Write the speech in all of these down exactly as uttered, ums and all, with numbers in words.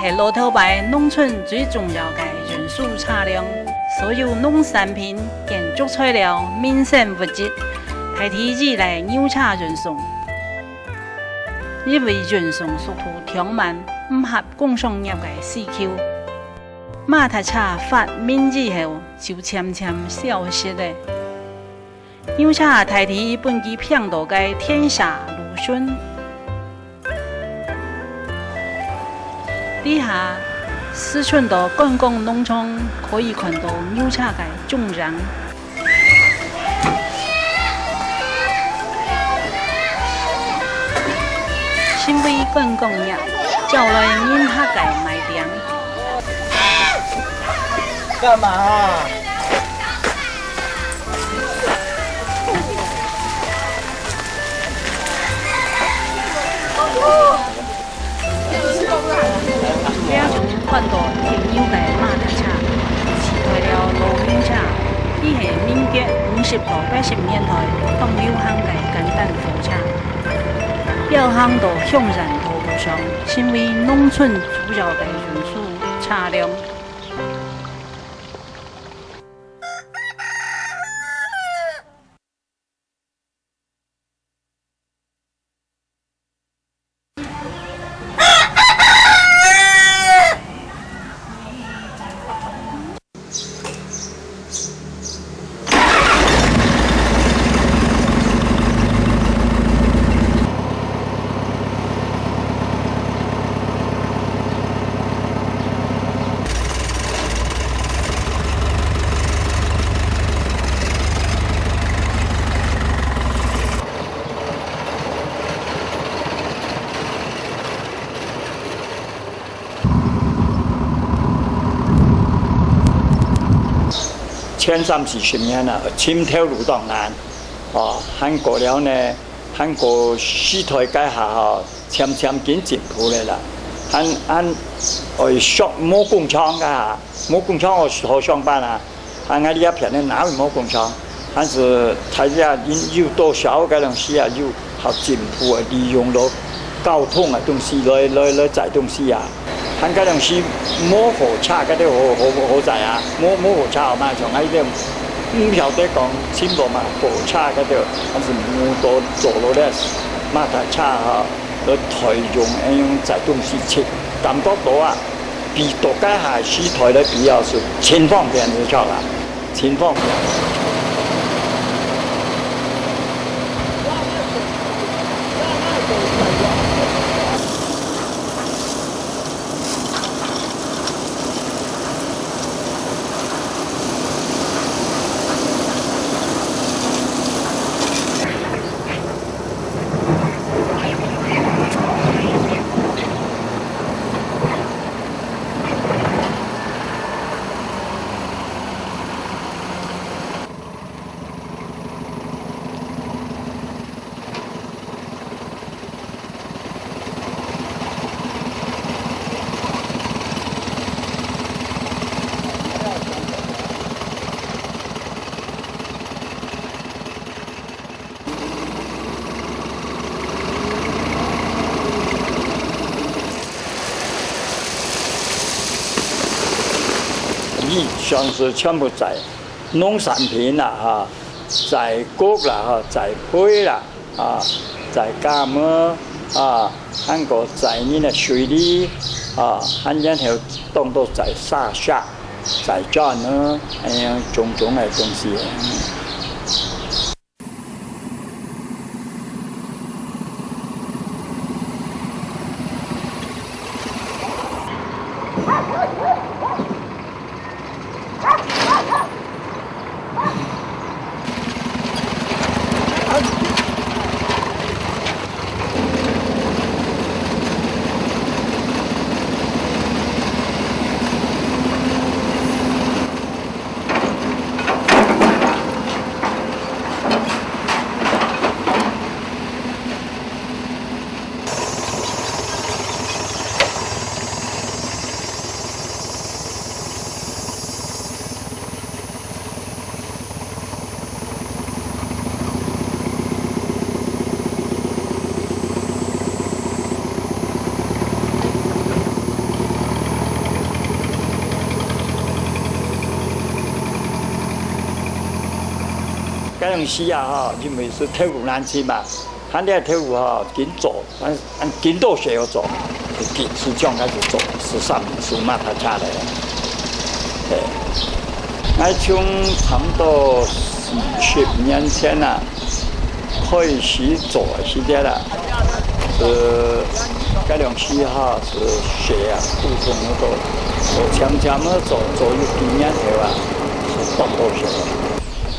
係老頭擺農村最重要个運輸車輛，所有農產品、建築材料、民生物質，大體依賴牛車運送。因為運送速度忒慢，毋合工商業个需求，馬達車發明以後就漸漸消失了。 牛車大體分佢拚到个田舍、路脣。這下，四川到觀光農場可以看到牛車个蹤影。成為觀光業招來人客个賣點。幹嘛啊？ 這種看到鐵牛个馬達車，取代了老牛車，佢係民國五十到八十年代當流行个簡單貨車，標行到鄉間道路上，成為農村主要个運輸車輛。 前三四十年啊，尋頭路當難，哦，還過了呢，還過時代該下吼，漸漸緊進步了啦，還，還愛上，無工廠該下，無工廠好，好上班啊。 啊，𠊎這片呢，哪有無工廠？還係大家人有多少該東西啊，有好進步啊，利用到交通啊東西來，來，來載東西啊。還該東西無火車該兜好，好，好載啊，無，無火車好嘛，像𠊎這毋曉得講清楚嘛，火車該兜，還係無多做落來，馬達車哈，來代用，恁樣載東西去，感覺到啊。 比到該下時代來比啊，係盡方便就著啦，盡方便。以上係全部載農產品啦，哈，載穀啦，哈，載肥啦，啊，載柑仔，啊，還過載人个水梨，啊，還然後當多載沙沙、載磚仔，恁樣種種个東西。該種時啊吼，因為係豆乳難尋嘛，佢這豆乳吼緊做，緊多時愛做，緊係將該就做，係三十萬塔車咧。嘿，𠊎從差毋多四十年前啊，開始做个時節啦，呃，該種時吼係時啊，不同个做，做漸漸个做，做有幾年頭啊，係當多時。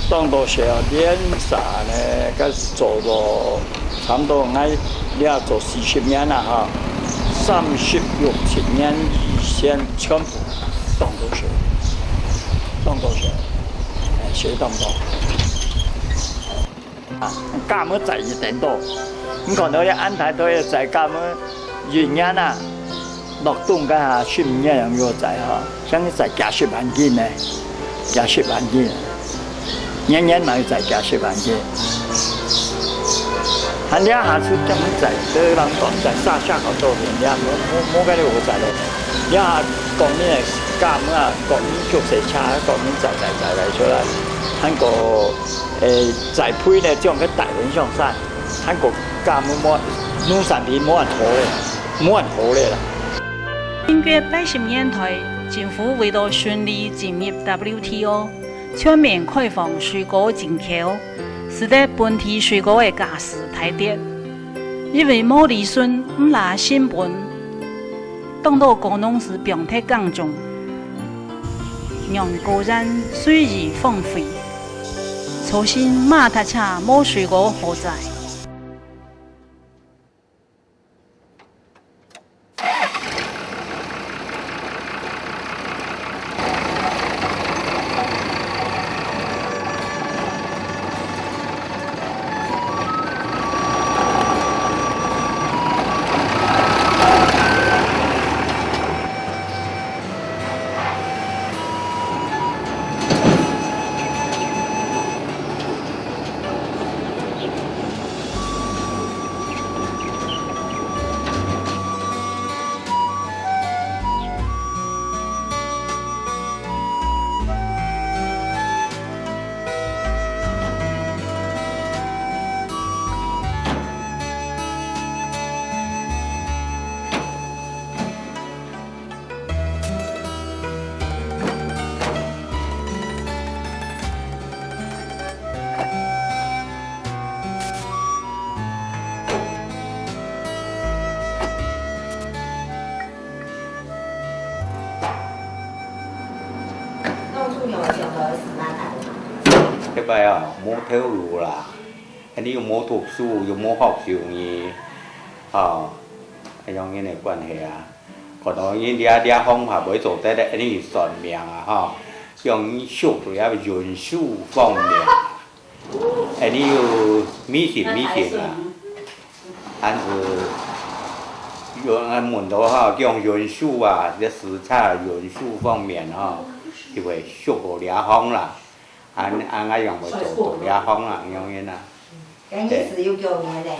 當多時連續呢，該係做到差毋多𠊎這做四十年啦吼，三十六七年以前全部當多時，當多時，哎，時當多。啊，蚶仔載一等多，你看到這安排都愛載蚶仔一年啊， 落冬該下十五年樣有載吼，像係載幾十萬斤呢，幾十萬斤，年年嘛有載幾十萬斤。還這下出這麼載，這人講載沙沙好多年，這無無無該个好載咧。這下講你个蚶啊，講你足細車，講你載載載載出來，還過誒載肥呢，將佢帶回上山，還過蚶無農產品無恁好咧。 無恁好咧啦。民國八十年代，政府為了順利進入W T O，全面開放水果進口，使得本地水果个價數大跌。因為毛利潤毋罅成本，當多果農係放忒耕種，讓果園隨意荒廢，造成馬達車無水果好載。 這擺啊，無頭路啦，恁樣又無讀書，又無學手藝，吼，恁樣个關係啊。 可能因這這方法會做得恁樣算命啊，吼，像屬於運輸方面，恁樣有迷信迷信啊，但是有人問到吼，講運輸啊，這時差運輸方面吼，就會屬於這行啦。 恁恁樣樣會做做這行啊，恁樣个啊。該你係有幾多年咧？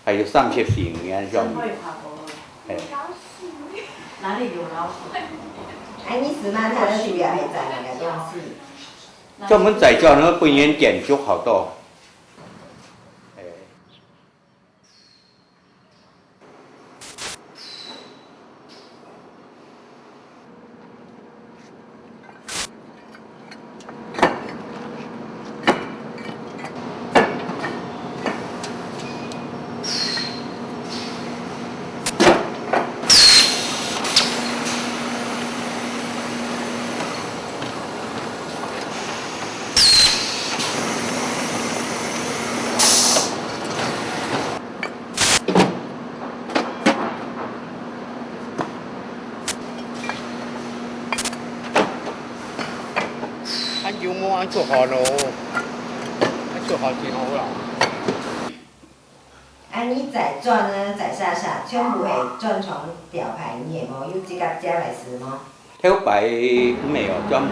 還有三十四年上去。真會拍過。嘿。哪裡有老鼠？哎，你係嘛，他在水邊還摘那個東西？專門摘掉那個本源點就好多。嘿。 恁久無恁出汗咯，恁出汗真好啦。恁樣載轉呢，載下下，全部係轉場吊牌，你有無有自家接來食無？ 頭擺毋係哦，專門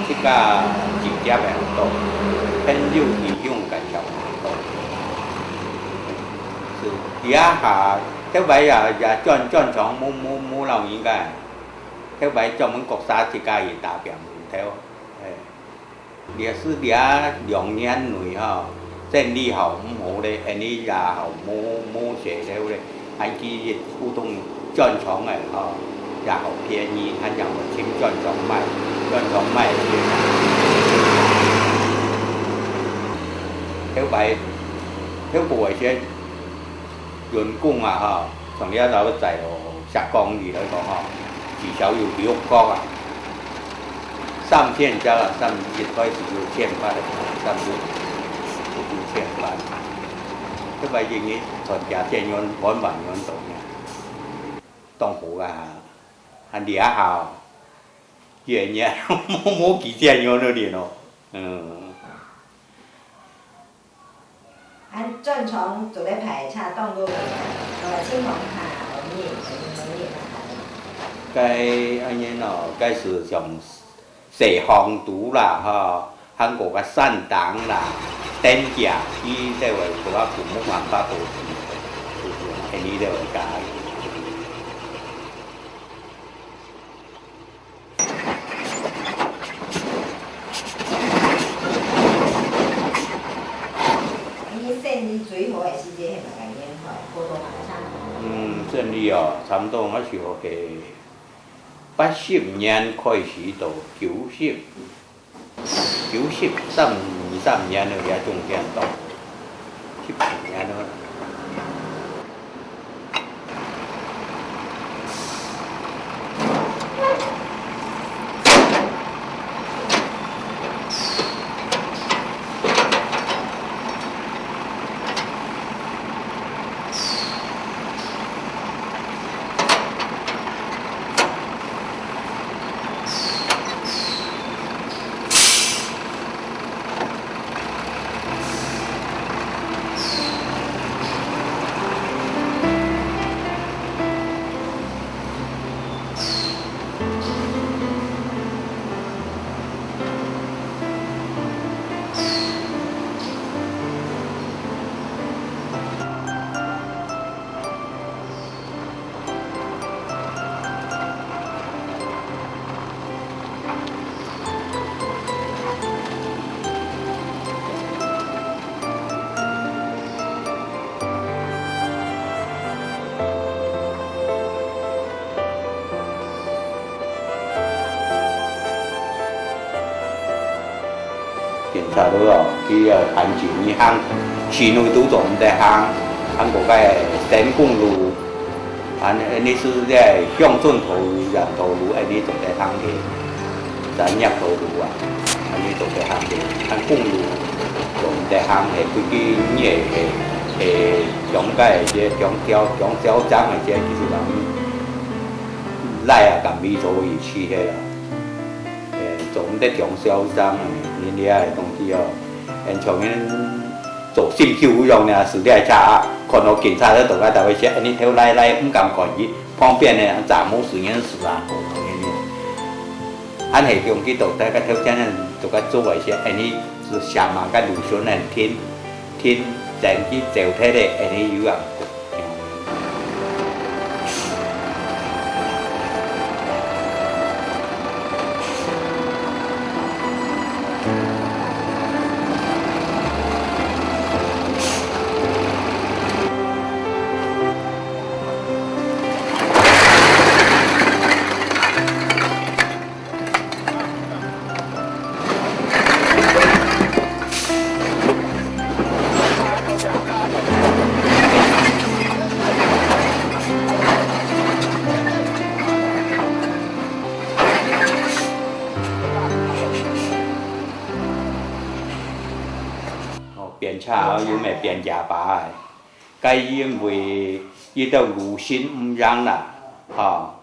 自家自家个好多，朋友利用个較多。係，這下頭擺也也轉轉場無無無老人家，頭擺專門各儕自家去打拚頭，嘿。這係這兩年內吼，生理好毋好咧，恁呢也好無，無事了咧，還去普通轉廠个吼，也好便宜，還也好尋轉廠賣，轉廠賣个。頭擺，頭擺个時，人工啊吼，像這兜在哦，石岡里來講吼，至少有六角啊。 三千隻啊，三，一開始有千八个，三十有千八。這擺因為賺價錢用，滿滿用到呢，當好啊，還這下，遠遠無，無幾錢用了呢咯。嗯。 恁轉廠做得排車當多位啊，呃，青銅下，我們也可以，我們也拿。該恁樣哦，該係像細巷肚啦，吼，還過个山頂啦，等下，佢這位做啊父母還發到去，就係恁呢這位家。 你生理最好个時節係麼个年代？過到麼个差不多？嗯，生理哦，差不多𠊎想係八十年開始到九十，九十三、二三年了，也中間到十幾年了。 警察都哦，佢愛限制你行，市內都做毋得行，還過該省公路，恁，恁呢係這鄉村道路、縣道路，恁呢做得行去，產業道路啊，恁呢做得行去，但公路做毋得行，係，畢竟你係，係，係，中間个這中小，中小站个這，其實人來啊，敢去做去去个啦。 誒，做毋得中小站啊，恁樣个東西哦，誒，像恁做心臼一樣呢，駛這車啊，看到警察在度个，大家說，誒，你頭來來，毋敢看佢，旁邊呢，咱無事人駛啊，恁樣。恁係中去到大家頭前呢，大家做个些，誒，你係想嘛，該路上呢，停，停，等佢走忒咧，誒，你又啊。 哦，變車哦，有咩變車牌？該因為一條路線毋一樣啦，吼。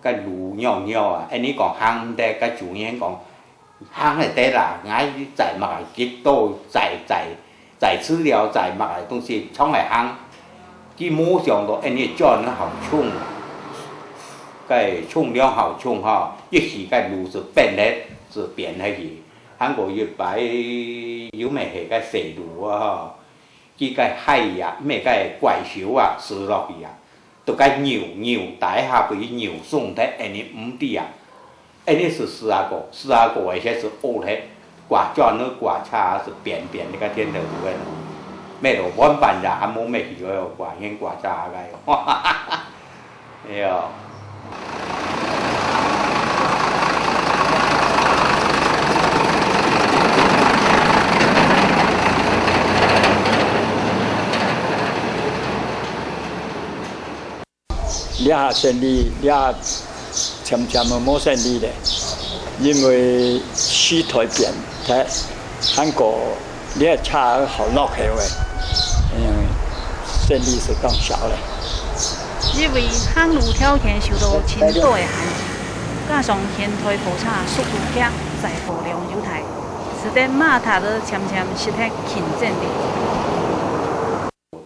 該路仰仰啊，恁呢講行毋得，該主人講行會得啦，𠊎載麼个幾多，載，載，載飼料，載麼个東西，總會行。佢無想到恁呢轉好重啊，該重量好重吼，一時該路就變忒，就變忒去。還過一擺有咩係該細路啊吼， 佢个鞋啊，毋係該怪手啊，輸落去啊，都該扭，扭，大下分佢扭鬆忒，恁呢毋知啊。恁呢係細阿哥，細阿哥个鞋係屙忒，掛轉个掛車係扁扁个，該天頭路个咯，咩咯，半半也還無咩去个掛，先掛車个。哎喲。這下生理，這下漸漸个無生理咧，因為時代變忒，還過這車好落後个，嗯，生理係當少咧。因為行路條件受到盡多个限制，加上現代貨車速度快，載貨量又大，使得馬達漸漸失去競爭力。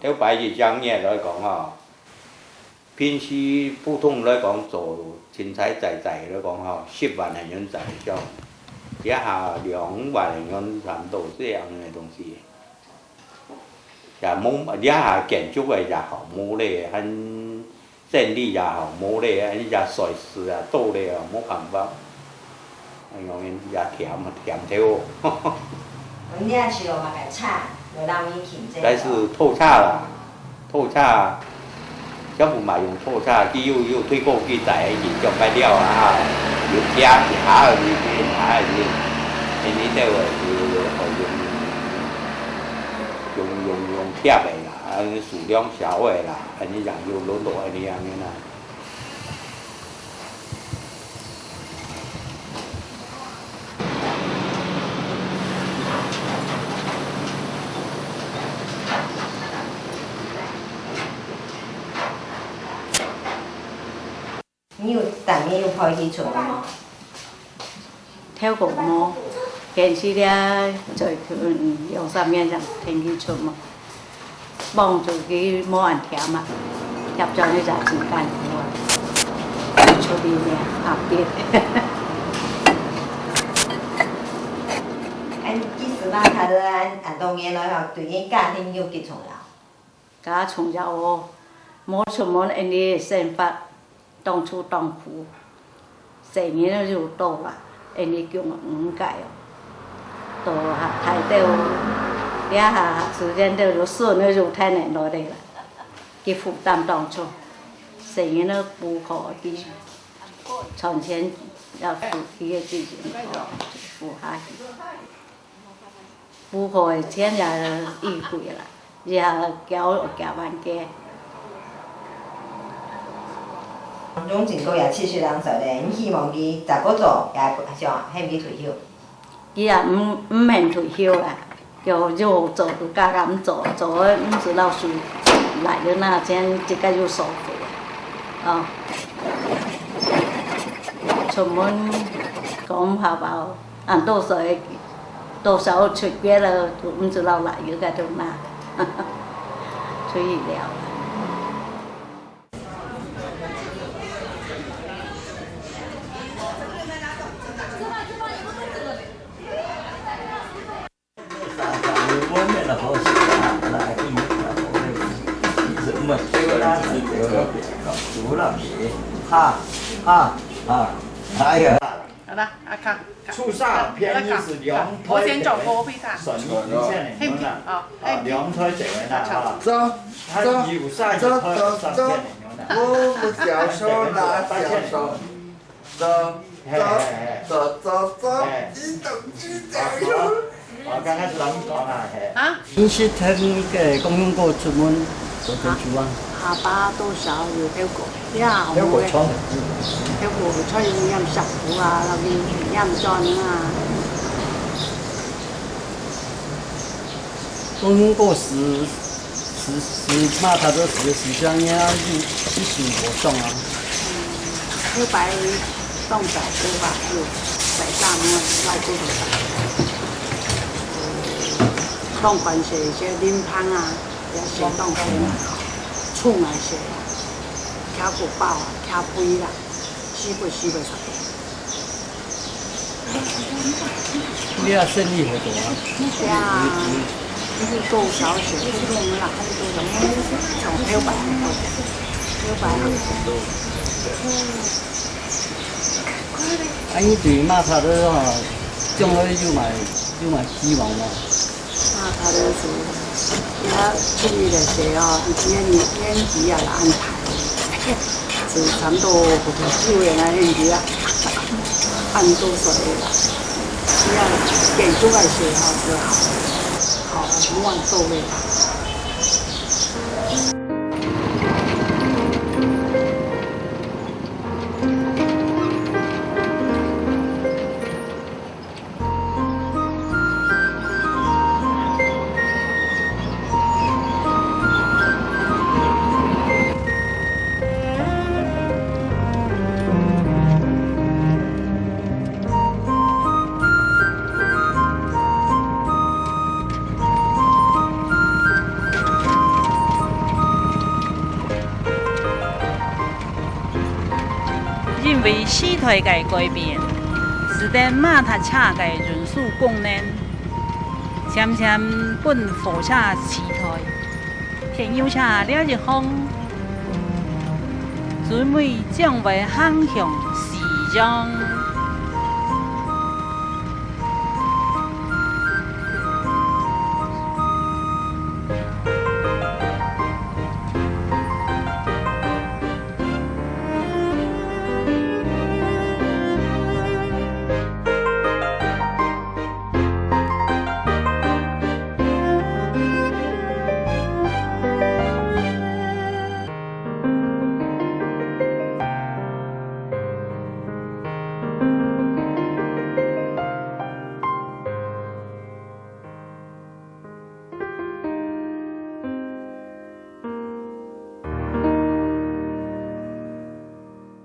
頭擺一隻月來講吼， 平時普通來講，做清採載載來講吼，十萬銀樣載上，這下兩萬銀樣差不多係恁樣个東西。也無，這下建築个也好無咧，還生理也好無咧，也衰死啊，多咧啊，無辦法。 哎喲，也甜，甜透哦。你也是有麼个車，有讓你停這个？該係拖車啦，拖車，小部嘛用拖車，佢又，又推過去載，佢將該料啊，又加，加下去，加下去，你這个就用，用，用，用貼个啦，啊，數量少个啦，啊，你樣又輪到你樣个啦。 你有，逐日有陪佢出門無？ 頭過無，現時咧，最近兩三年正同佢出門，望著佢無恁忝啊，貼轉去就真艱苦啊，出去咧，壓力。恁，其實嘛，佢恁，恁多年來吼，對你家庭有幾重要？ 較重要哦，無出門，𫣆俚生活當初當苦，細人又多啦，𫣆俚共五個哦，都還大兜，這下時間都有孫仔又大人來咧啦，佢負擔當重，細人仔補課，佢賺錢也付佢个責任，付下去。 補課个錢也已貴啦，也交幾萬个。當今佢也七十零歲咧，你希望佢再過做，也想喊佢退休？佢也毋，毋免退休啦，就，就做，就加減做，做个毋使老師來个那錢，自家有所費啊。哦，出門講好無？ 恁多歲，多少出家了，都毋知老來有个都拿，出去了。 好啦，啊，看，看。初三便宜係兩胎，我先走，我陪他。算你一千零元啦。好，啊，兩胎一萬啦，啊。走，走，走，走，走，走。我，我小手拿小手。走，走，走，走，走，嘿，嘿，嘿。一等一等。好，好，剛開始咱們講啊，嘿。啊？平時聽个公公哥出門做工作啊？下巴多少有聽過。 呀，有過穿。有過穿染衫褲啊，落去染妝啊。公公哥時，時，時，嘛，他都時，時常也有，一手無上啊。頭擺當早个話，有擺大門，老古董。當款式一些領巾啊，也是當款啊，穿啊一些啊，徛古堡啊，徛飛啦。 西北，西北上。你啊，生意好做啊？呀，你是做小姐，不用啦，从头摆，头摆。啊，你对嘛，他都啊，將來有麼个，有麼个希望無？啊，他就是，他出去个時候，以前年，年紀也還大，就差不多五十九个那年紀啊，恁多歲个啦。你看，建築个時候就好，好，無恁多个啦。 因為時代个改變，使得馬達車个運輸功能漸漸分火車取代。電油車這一項，準備將會行向使用